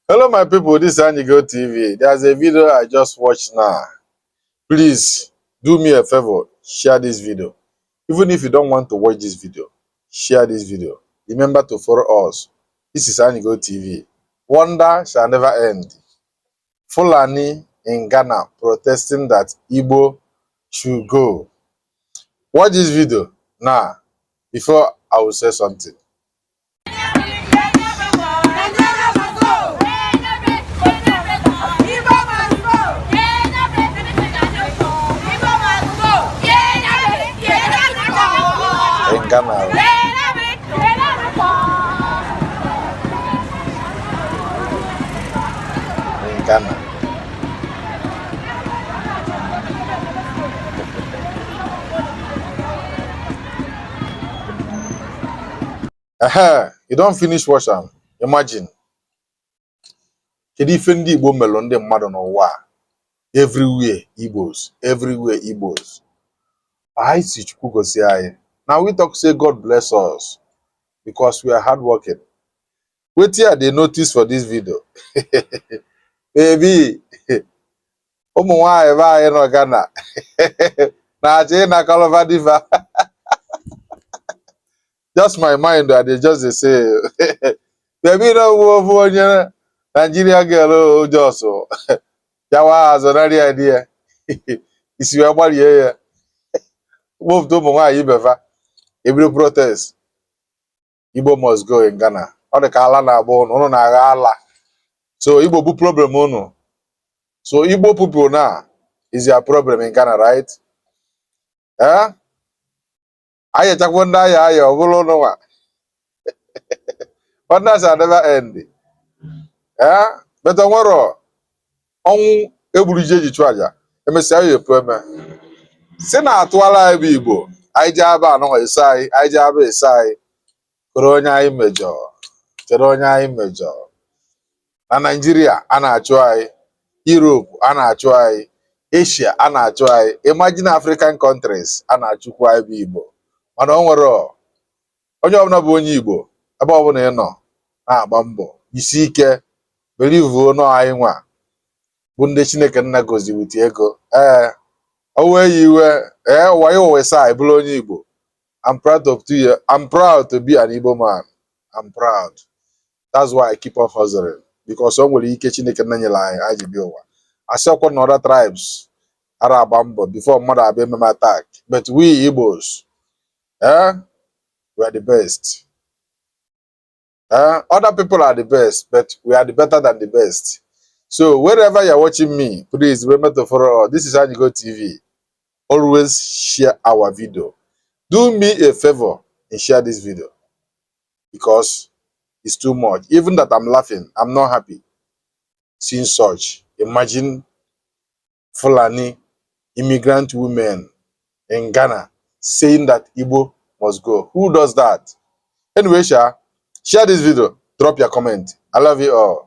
Hello, my people. This is Anigo TV. There's a video I just watched now. Please do me a favor, share this video. Even if you don't want to watch this video, share this video. Remember to follow us. This is Anigo TV. Wonder shall never end. Fulani in Ghana protesting that Igbo should go. Watch this video now before I will say something. In Ghana. In Ghana. Ehe, you don finish watch am. Imagine. Kedu ife ndị Igbo melụ ndị mmadụ n'ụwa a? Everywhere Igbos, everywhere Igbos. Anyị si Chukwu gozie anyị. Na we talk say God bless us because we are hardworking. Wetin I dey notice for this video? Baby, ụmụ nwaanyị be anyị nọ Ghana na-achọ ịnakọlọba di fa. Just my mind, I dey just dey say, baby no ofu onye Nigeria girl just bịawa azụ narị ya di ya isi wee gbarie ya kpọpụta ụmụ nwaanyị ibe fa ebido protest Igbo must go in Ghana. Ọ dị ka ala na-agba ụnụ, ụnụ na-agha ala. So Igbo bụ problem ụnụ. So Igbo people now is your problem in Ghana, right? Eh? Anyị echakwa ndị agha aya ọ bụrụ ụnụ nwa. Wonders shall never end. Eh? But o nwero ọnwụ egburu ji eji chụọ aja emesịa ya epu eme si na atụala anyị bụ Igbo anyị ji aba anụnwa eso anyị anyị ji aba eso anyị kere onye anyị mejọ chere onye anyị mejọ na Naịjirịa a na-achụ anyị, Europe a na-achụ anyị, Asia a na-achụ anyị. Imagine African countries a na-achụkwu anyị bụ Igbo. Mana o nwere onye ọbụla bụ onye Igbo, ebe ọbụla ị nọ na-agba mbọ isi ike, believe nọ anyị nwa bụ ndị Chineke nna gozi with ego. Ee, o wee ya iwe, ee, ụwa ya ụwa saa bụrụ onye Igbo. I'm proud to be an Igbo man. I'm proud. That's why I keep on hustling, because o nwere ike Chineke nna nyere anyị anyị ji bịa ụwa. Asị ọkwa na other tribes ara agba mbọ before mmadụ abịa ememe attack, but we Igbos, we are the best. Other people are the best, but we are the better than the best. So wherever you're watching me, please remember to follow us. This is Anigo TV. Always share our video. Do me a favor and share this video because it's too much. Even that I'm laughing, I'm not happy seeing such. Imagine Fulani immigrant women in Ghana saying that Igbo must go. Who does that? Anyway, share this video. Drop your comment. I love you all.